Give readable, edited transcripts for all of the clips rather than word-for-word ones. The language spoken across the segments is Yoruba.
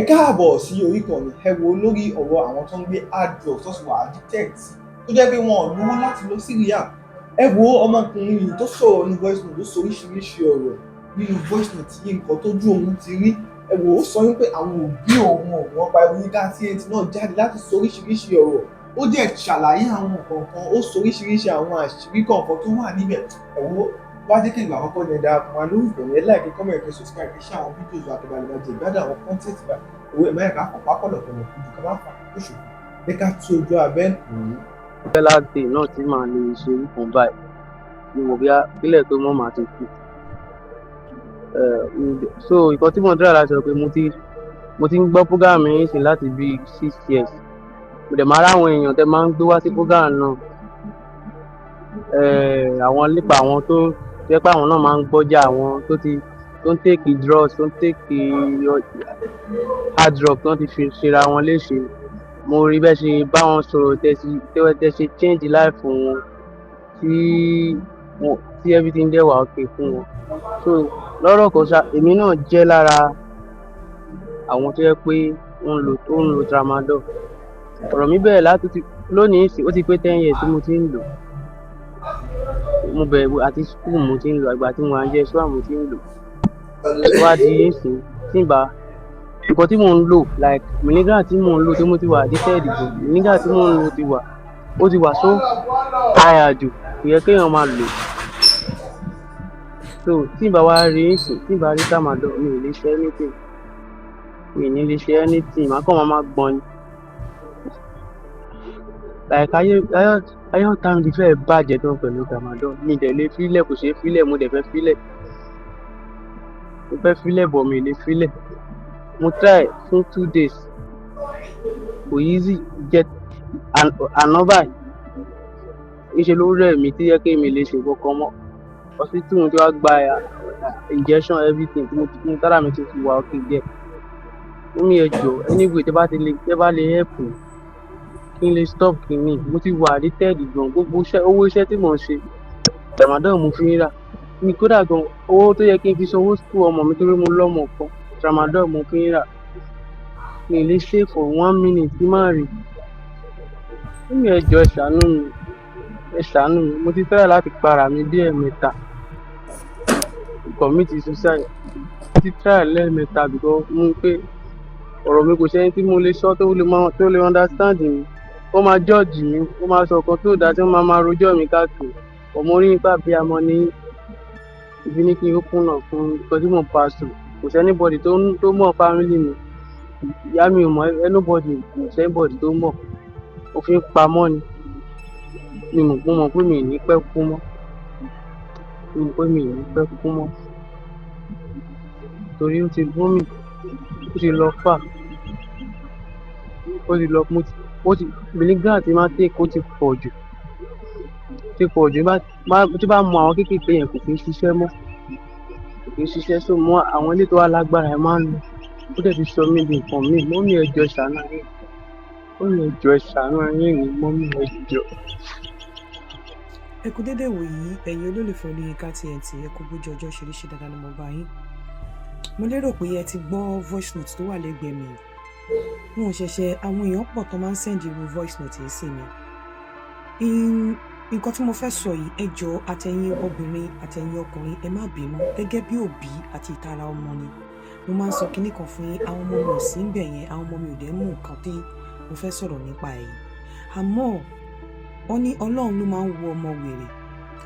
Ẹ káàbọ̀ sí orí ìkànnì. Ẹ wo, lórí ọ̀rọ̀ àwọn tó ń gbé hard drugs tó sì wà addicted sí, tó jẹ́ pé wọn ò lówó láti lọ sí rehab. Ẹ wo ọmọkùnrin yìí tó sọ̀rọ̀ ní voice note, tó sọ oríṣiríṣi ọ̀rọ̀ nínú voice note yìí, nǹkan tójú òun ti rí. Ẹ wò ó, sọ wípé àwọn òbí òun ò wọ́n pa Yinka TNT náà jáde láti sọ oríṣiríṣi ọ̀rọ̀. Ó dẹ̀ ṣàlàyé àwọn nǹkan kan, ó sọ oríṣiríṣi àwọn àṣírí kọ̀ọ̀kan tó wà níbẹ̀. Ẹ wo, bá jẹ́ kí ìgbà àkọ́kọ́ ní ẹ darapọ̀ mọ́ lórí ìkànnì, ẹ like, comment, kẹ́ subscribe, kẹ́ share àwọn videos wa, kẹ́ bá lè máa jẹ ìgbádùn àwọn content wa. Owó ẹ̀ máa ká fọ̀pá pọ̀lọ̀pọ̀lọ̀ kùdù ká má fà kókó ṣòfò, jẹ́ ká tú ojú abẹ́ kù ú. Last day náà tí màá lè ṣe irú kan báyìí ni mo bí kílẹ̀ tó mọ́ màá ti kú. So nǹkan tí mo ń try láti sọ pé mo ti ń gbọ́ program yín sí láti bí 6 years. Mo dẹ̀ máa ráwọn èèyàn tẹ́ máa ń gbé wá sí program náà, àwọn nípa àwọn tó jẹ́ pé àwọn náà máa ń gbọ́jà, àwọn tó ti tó ń take drugs, tó ń take hard drug, tó ti fi ṣera wọn léṣe. Mo rí bẹ́ẹ̀ ṣe bá wọn sọ̀rọ̀, tẹ́ ṣe change life wọn, tí everything dẹ̀ wà okay fún wọn. So lọ́rọ̀ kan ṣá, èmi náà jẹ́ lára àwọn tó jẹ́ pé ó ń lo tramadol. Ọ̀rọ̀ mi bẹ̀rẹ̀ láti ti lónìí sí, ó ti pé 10 years tí mo ti ń lò. Mo bẹ̀rẹ̀ àti school mo ti ń lò, àgbà tí mo wà ní JS1 mo ti ń lò. Ó wá di ìsìn tí n bá nǹkan tí mò ń lò, like milligram tí mò ń lò, tí mo ti wà addicted jù, milligram tí mò ń lò ti wà, ó ti wà so higher jù kò yẹ kéèyàn máa lò. So tí n bá wá rí ìsìn, tí n bá rí tramadol, mi ò lè ṣe anything, mi ò ní lè ṣe anything. Màá kàn máa gbọ̀n ni, like ayé ọ̀tá mi ti fẹ́ẹ̀ bàjẹ́ tán pẹ̀lú tramadol. Mi dẹ̀ lè fílẹ̀, kò ṣeé fílẹ̀. Mo dẹ̀ fẹ́ fílẹ̀, mo fẹ́ fílẹ̀, but mi ò lè fílẹ̀. Mo try fún 2 days, kò easy jẹ. Àná báyìí, níṣe ló rẹ̀ mí tí yẹ kí mi lè ṣe nǹkan mọ́. Hospital mo ti wá gba injection, everything, tí mo ti fún tára mi ti fi wà okay díẹ̀. Mummy, ẹ jọ̀ọ́, anyway, tẹ́ bá ti lè, tẹ́ bá lè help mi kí n lè stop kìíní. Mo ti wà addicted gan. Gbogbo iṣẹ́, owó iṣẹ́ tí mò ń ṣe, tramadol mo fi ń rà ní. Kódà gan, owó tó yẹ kí n fi sanwó school ọmọ mi, torí mo lọ́mọ kan, tramadol mo fi ń rà. Mi ò lè ṣe for one minute kí n má rí. Mummy, ẹ jọ̀ọ́, ẹ ṣàánú mi, ẹ ṣàánú mi. Mo ti try láti para mi bí ẹ̀ẹ̀mẹ́ta, commit suicide. Mo ti try lẹ́ẹ̀mẹ́ta because mo rí pé ọ̀rọ̀ mi, kò sẹ́ni tí mo lè sọ tó lè mọ, tó lè understand mi. Ó máa judge mi, ó máa sọ nǹkan tó dáa tí ó máa máa rojọ́ mi káàkiri. But mo rí nípa abiyamọ ní ibi ní kí n open up fún nǹkan tí mò ń pass through. Kò sí anybody tó mọ̀ family mi. Ìyá mi ò mọ̀ anybody, kò sí anybody tó mọ̀. Ó fi ń pamọ́ ni. Mi mọ̀, mo mọ̀ pé mi ò ní pẹ́ kú mọ́. Mo mọ̀ pé mi ò ní pẹ́ kú mọ́. Torí ó ti gún mi, ó ti lọ fà. Ó ti lọ, mo ti, ó ti, milligram tí máa take, ó ti pọ̀ jù. Ó ti pọ̀ jù. Bá, tí bá mu àwọn kéékèèké yẹn, kò kí ń ṣiṣẹ́ mọ́. Kò kí ń ṣiṣẹ́, so mo àwọn ilé tó wà lágbára ẹ máa ń lò. Ó dẹ̀ ti sọ mí di nǹkan mi. Mummy, ẹ jọ̀ọ́, ẹ ṣàánú ayé mi. Mummy, ẹ jọ̀ọ́, ẹ ṣàánú ayé mi. Mummy, ẹ jọ̀ọ́. Ẹ kú dédé ìwòyí, ẹ̀yin olólùfẹ́ Olóyinka TNT. Ẹ kú bójú ọjọ́ ṣeréṣe. Dáadáa ni mo bá yín. Mo lérò pé ẹ ti gbọ́ voice note tó wà lẹ́gbẹ̀ẹ́ mi. Wọn ò ṣẹ̀ṣẹ̀, àwọn èèyàn pọ̀ tó máa ń send irú voice note yìí sí mi. Nǹkan tí mo fẹ́ sọ yìí, ẹ jọ̀ọ́, àtẹ̀yin obìnrin, àtẹ̀yin ọkùnrin, ẹ má bínú. Gẹ́gẹ́ bí òbí àti ìtara ọmọ ni mo máa ń sọ kinní kan fún yín. Àwọn ọmọ mi ò sí ń bẹ̀ yẹn, àwọn ọmọ mi ò dẹ̀ mú nǹkan tí mo fẹ́ sọ̀rọ̀ nípa ẹ̀ yìí. Àmọ́ wọ́n ní Ọlọ́run ló máa ń wo ọmọ wèrè.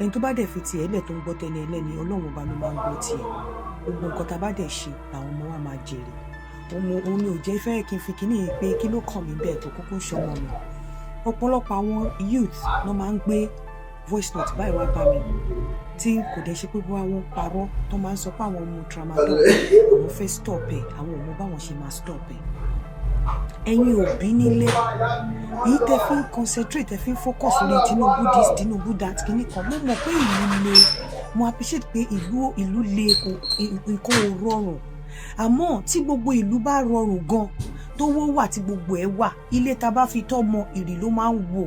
Ẹni tó bá dẹ̀ fi tiẹ̀ lẹ̀ tó ń gbọ́ tẹni ẹlẹ́ni, Ọlọ́run ọba ló máa ń gbọ́ tiẹ̀. Gbogbo nǹkan tá a bá dẹ̀ ṣe làwọn ọmọ wa máa jèrè. Òun òun ni ò jẹ́ fẹ́ kí n fi kinní yìí pé kí ló kàn mí bẹ́ẹ̀ tó kúkú ń ṣọmọ mi. Ọ̀pọ̀lọpọ̀ àwọn youth ló máa ń gbé voice note báyìí wá bá mi, tí kò dẹ̀ ṣe pé bóyá wọ́n parọ́, tó máa ń sọ pé àwọn mu tramadol, àwọn fẹ́ stop ẹ̀, àwọn ò mọ báwọn ṣe máa stop ẹ̀. Ẹ̀yin òbí nílé èyí tẹ́ fi ń concentrate, tẹ́ fi ń focus lórí Tinubu this, Tinubu that, kìíní kan, mo mọ̀ pé ìlú le. Mo appreciate pé ìlú le, kò nǹkan ò rọrùn. Àmọ́ tí gbogbo ìlú bá rọrùn gan, tówó wà, tí gbogbo ẹ̀ wà, ilé tá bá fi tọ́ mọ ìrì ló máa ń wò.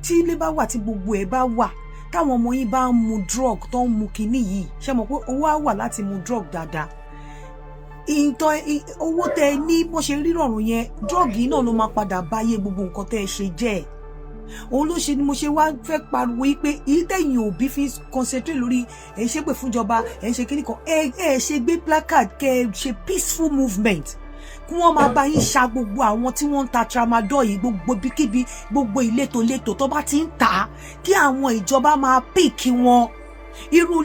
Tí ilé bá wà, tí gbogbo ẹ̀ bá wà, táwọn ọmọ yín bá ń mu drug, tó ń mu kinní yìí, ṣe mọ̀ pé owó á wà láti mu drug dáadáa. Ìtàn owó tẹ ẹ ní bó ṣe rí rọrùn yẹn, drug náà ló máa padà báyé gbogbo nǹkan tẹ ẹ ṣe jẹ́. Òun ló ṣe ni mo ṣe wá fẹ́ pariwo yìí pé èyí tẹ̀yìn òbí fi concentrate lórí ẹ̀ ń ṣépè fúnjọba, ẹ̀ ń ṣe kíní kan, ẹ ṣe gbé placard, kẹ́ ẹ ṣe peaceful movement, kí wọ́n máa bá yín ṣa gbogbo àwọn tí wọ́n ń ta tramadol yìí, gbogbo ibikíbi, gbogbo ìletòletò tó bá ti ń tà á, kí àwọn ìjọba máa pick wọn.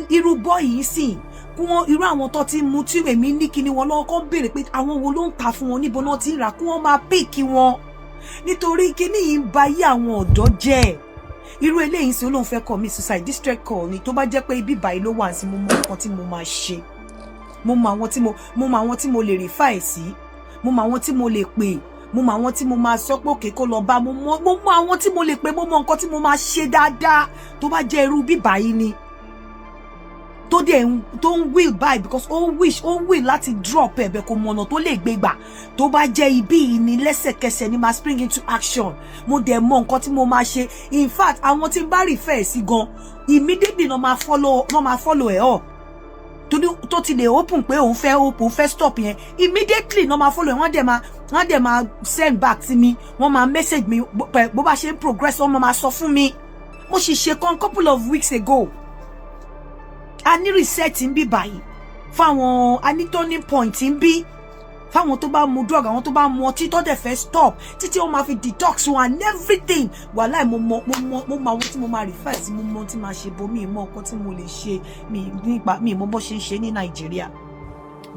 Irú boy yìí sìn, kí wọ́n irú àwọn tó ti mú tí èmi ní kíni wọn lọ́wọ́, kó béèrè pé àwọn wo ló ń ta fún wọn, níbo náà ti ń rà, kí wọ́n máa pick wọn, nítorí kíní yìí ń ba ayé àwọn ọ̀dọ́ jẹ́. Irú eléyìí sí, olóhùn fẹ́ commit suicide, distress call ni. Tó bá jẹ́ pé ibi báyìí ló wà sí, mo mọ nǹkan tí mo máa ṣe, mo mọ àwọn tí mo lè refer sí, mo mọ àwọn tí mo lè pè, mo mọ àwọn tí mo máa sọ pé òkè kó lọ bá, mo mọ àwọn tí mo lè pè, mo mọ nǹkan tí mo máa ṣe dáadáa. Tó bá jẹ́ irú bíbá yìí ni, tó dẹ̀ tó ń will by, because ó wish, ó will láti drop ẹ̀bẹ̀, kò mọ̀nà tó lè gbé gbà. Tó bá jẹ́ ibí yìí ni, lẹ́sẹ̀kẹsẹ̀ ni máa spring into action. Mo dẹ̀ mọ nǹkan tí mo máa ṣe. In fact, àwọn tí ń bá refer sí gan, immediately náà máa follow ẹ̀ up. Torí tó ti lè open pé òun fẹ́ open, fẹ́ stop yẹn, immediately náà máa follow ẹ̀. Wọ́n dẹ̀ máa send back sí mi, wọ́n máa message mi bó bá ṣe ń progress, wọ́n máa sọ fún mi. Mo sì ṣe kan couple of weeks ago. A ní reset ń bí báyìí fáwọn, a ní turning point ń bí fáwọn tó bá mu drug, àwọn tó bá mu ọtí tó dẹ̀ fẹ́ stop, títí wọ́n máa fi detox wọn and everything. Wàhálà, mo mọ àwọn tí mo máa refer sí, mo mọ tí máa ṣe bo mi mọ nǹkan tí mo lè ṣe mi nípa mi mọ bó ṣe ń ṣe ní Nàìjíríà.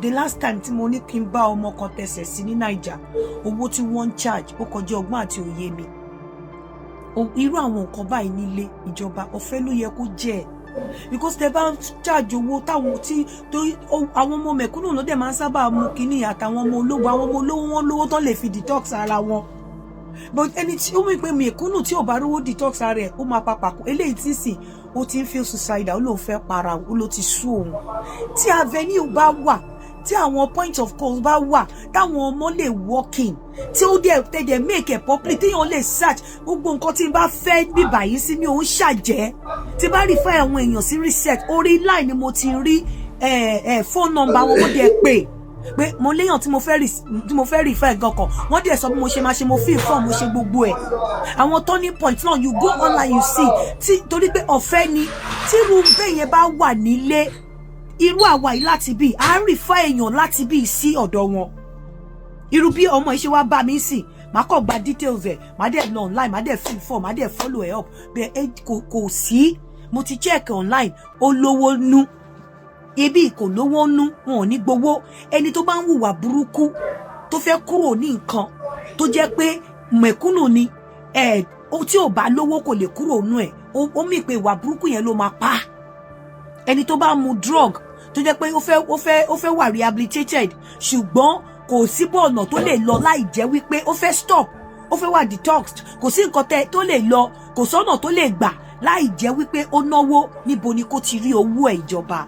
The last time tí mo ní kí n bá ọmọ kan tẹsẹ̀ sí ní Naija, owó tí wọ́n ń charge ó kọjá ọgbọ́n àti òye mi. Irú àwọn nǹkan báyìí nílé ìjọba, ọ̀fẹ́ ló yẹ kó jẹ́ ẹ̀, because tẹ bá ń charge owó táwọn tí torí àwọn ọmọ mẹ̀kúnnù ló dẹ̀ máa ń sábà mú kínní, àtàwọn ọmọ olówó. Àwọn ọmọ olówó, wọn lówó tán lè fi detox ara wọn, but ẹni tí ó mú pé mẹ̀kúnnù tí ò bá rówó detox ara ẹ̀, ó máa papà kú. Eléyìí tí sìn ó ti ń feel suicidal, ó lóun fẹ́ para, ó ló ti sú òun. Tí avenue bá wà, tí àwọn point of call bá wà, táwọn ọmọ lè working, tí ó dẹ̀ tẹ̀dẹ̀ make it public, téèyàn lè search gbogbo nǹkan tí n bá fẹ́ bíbà yìí sí, mi ò ń ṣàjẹ́. Tí bá refer àwọn èèyàn sí reset, orí line ni mo ti rí phone number wọn, mo dẹ̀ pè pé mo léèyàn tí mo fẹ́ refer gan kan, wọ́n dẹ̀ sọ bí mo ṣe máa ṣe, mo fill form, mo ṣe gbogbo ẹ̀. Àwọn turning point náà, you go online, you see, tí torí pé ọ̀fẹ́ ni. Tí irú bẹ́ẹ̀ yẹn bá wà nílé, irú àwa yìí láti bí à ń refer èèyàn láti bí sí ọ̀dọ̀ wọn. Irú bí ọmọ yìí ṣe wá bá mi sìn, màá kàn gba details ẹ̀, màá dẹ̀ lọ online, màá dẹ̀ fill form, màá dẹ̀ follow ẹ̀ up. Bẹ́ẹ̀ ẹ kò sí, mo ti check online, ó lówó nú, ibi kò lówó nú, wọn ò ní gbowó. Ẹni tó bá ń hùwà burúkú, tó fẹ́ kúrò ní nǹkan tó jẹ́ pé mẹ̀kúnnù ni ẹ̀, tí ò bá lówó kò lè kúrò nú ẹ̀. Ó mì pé ìwà burúkú yẹn ló máa pa á. Ẹni tó bá mu drug, tó jẹ́ pé ó fẹ́ wà rehabilitated, ṣùgbọ́n kò síbò ọ̀nà tó lè lọ láì jẹ́ wípé ó fẹ́ stop, ó fẹ́ wà detoxed, kò sí nǹkan tẹ tó lè lọ, kò sọ́nà tó lè gbà láì jẹ́ wípé ó náwó. Níbo ni kó ti rí owó ẹ̀? Ìjọba,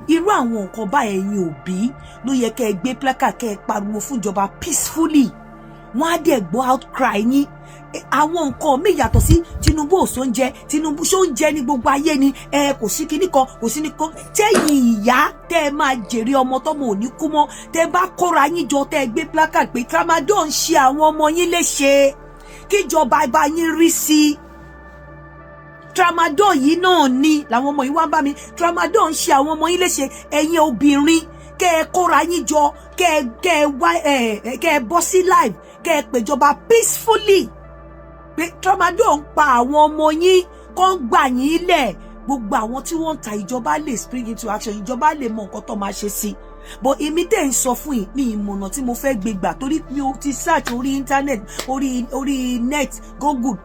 irú àwọn nǹkan báyẹn, ẹ̀yin òbí ló yẹ kẹ́ ẹ gbé placard, kẹ́ ẹ pariwo fún ìjọba peacefully, wọ́n á dẹ̀ gbọ́ outcry yín. Àwọn nǹkan míì yàtọ̀ sí Tinubu ò sóúnjẹ, Tinubu sóúnjẹ ní gbogbo ayé ni ẹ kò sí kinní kan, kò sí ní kan. Tẹ́yìn ìyá tẹ́ ẹ máa jèrè ọmọ, tọ́mọ ò ní kú mọ́. Tẹ́ bá kóra yín jọ, tẹ́ ẹ gbé placard pé tramadol ń ṣe àwọn ọmọ yín léṣe, kíjọba bá yín rí sí i. Tramadol yìí náà ni làwọn ọmọ yìí wá ń bá mi, tramadol ń ṣe àwọn ọmọ yín léṣe. Ẹ̀yin obìnrin, kẹ́ ẹ kóra yín jọ, kẹ́ ẹ wá ẹ, kẹ́ ẹ bọ́ sí live, kẹ́ ẹ pèjọba peacefully pé tramadol ń pa àwọn ọmọ yín, kó ń gbà yín lẹ̀. Gbogbo àwọn tí wọ́n ń ta, ìjọba lè spring into action, ìjọba lè mọ nǹkan tó máa ṣe sí. But èmi tẹ̀ ń sọ fún yìí, mi ìmọ̀nà tí mo fẹ́ gbé gbà, torí mi ò ti search orí internet, orí net, Google,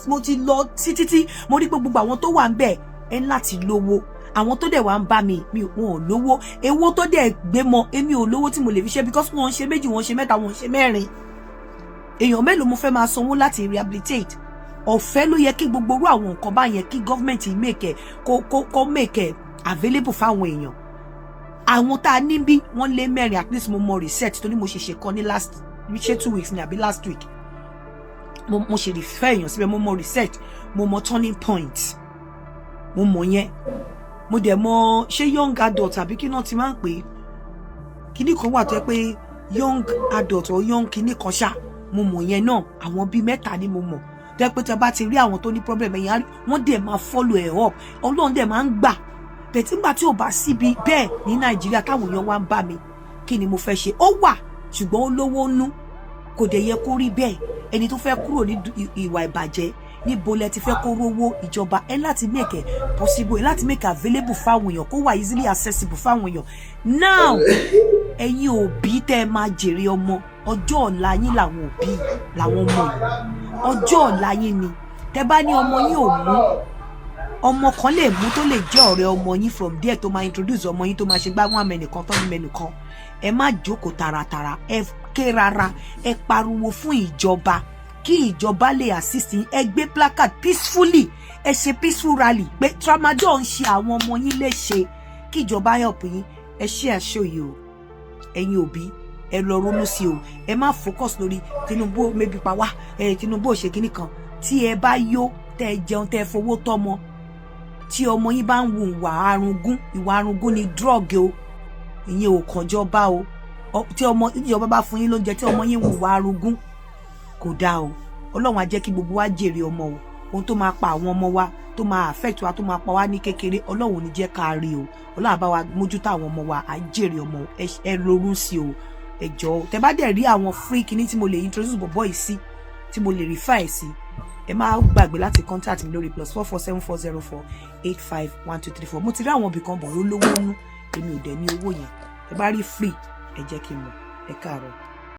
mo ti lọ sí títí, mo rí pé gbogbo àwọn tó wà ń bẹ̀ ẹ ń láti lówó. Àwọn tó dẹ̀ wá ń bá mi, mi wọn ò lówó. Ewó tó dẹ̀ gbé mọ, èmi ò lówó tí mo lè fi ṣe, because wọ́n ń ṣe méjì, wọ́n ń ṣe mẹ́ta, wọ́n ń ṣe mẹ́rin. Èèyàn mélòó mo fẹ́ máa sanwó láti rehabilitate? Ọ̀fẹ́ ló yẹ kí gbogbo irú àwọn nǹkan báyẹn, kí gọ́ọ̀mẹ̀ntì make ẹ̀ kó make ẹ̀ available fáwọn èèyàn. Àwọn tá a ní bí wọ́n lé mẹ́rin at least. Mo mọ research torí mo ṣẹ̀ṣẹ̀ kọ́ ní last, ṣé 2 weeks ní àbí last week, mo ṣe refer èèyàn síbẹ̀. Mo mọ research, mo mọ turning point, mo mọ yẹn, mo dẹ̀ mọ ṣé young adult àbí kí náà ti máa ń pè é. Kinní kan wà tó yẹ pé young adult or young kinní kan ṣá, mo mọ̀ yẹn náà. Àwọn bíi mẹ́ta ni mo mọ̀ tó yẹ pé tí a bá ti rí àwọn tó ní problem ẹ̀yìn, wọ́n dẹ̀ máa follow ẹ̀ up. Ọlọ́run dẹ̀ máa ń gbà bẹ́ẹ̀. Tí nígbà tí ò bá síbi bẹ́ẹ̀ ní Nàìjíríà, táwọn èèyàn wá ń bá mi, kí ni mo fẹ́ ṣe? Ó wà, ṣùgbọ́n ó lówó nú, kò dẹ̀ yẹ kó rí bẹ́ẹ̀. Ẹni tó fẹ́ kúrò ní ìwà ìbàjẹ́, níbo lẹ ti fẹ́ kó rówó? Ìjọba ẹ láti make it possible, ẹ láti make available fáwọn èèyàn, kó wà easily accessible fáwọn èèyàn. Now, ẹ̀yin òbí tẹ́ ẹ máa jèrè ọmọ, ọjọ́ ọ̀la yín làwọn òbí làwọn ọmọ yìí, ọjọ́ ọ̀la yín ni. Tẹ́ bá ní ọmọ yín ò mú, ọmọ kan lè mú tó lè jẹ́ ọ̀rẹ́ ọmọ yín from there, tó máa introduce ọmọ yín, tó máa ṣe gbá wọn mẹ́nìkan tó ní mẹ́nìkan. Ẹ má jókòó taratara, ẹ ké rárá, ẹ pariwo fún ìjọba kí ìjọba lè assist yín. Ẹ gbé placard peacefully, ẹ ṣe peaceful rally pé tramadol ń ṣe àwọn ọmọ yín léṣe, kí ìjọba help yín. Ẹ ṣe àṣọ yìí o. Ẹ̀yin òbí, ẹ lọ ronú sí o. Ẹ má focus lórí Tinubu maybe pa wá ẹ, Tinubu ò ṣe kinní kan. Tí ẹ bá yó, tẹ ẹ jẹun, tẹ ẹ fowó tọ́mọ, tí ọmọ yín bá ń hu ìwà arungún, ìwà arungún ni drug o, ìyẹn ò kànjọba o. Tí ọmọ ìjọba bá fún yín lóúnjẹ, tí ọmọ yín ń hùwà arungún, kò dáa o. Ọlọ́run á jẹ́ kí gbogbo wa jèrè ọmọ o. Ohun tó máa pa àwọn ọmọ wa, tó máa affect wa, tó máa pa wá ní kékeré, Ọlọ́run ò ní jẹ́ ká rí o. Ọlọ́run á bá wa mójútó àwọn ọmọ wa, á jèrè ọmọ. Ẹ ronú sí o, ẹ jọ̀ọ́. Tẹ bá dẹ̀ rí àwọn free kinní tí mo lè introduce bọ̀bọ̀ yìí sí, tí mo lè refer ẹ̀ sí, ẹ má gbàgbé láti contact mi lórí +44 7404 851234. Mo ti rí àwọn ibì kan bọ̀ ló lówó nú, èmi ò dẹ̀ ní owó yẹn. Ẹ bá rí free, ẹ jẹ́ kí n mọ̀. Ẹ káàárọ̀.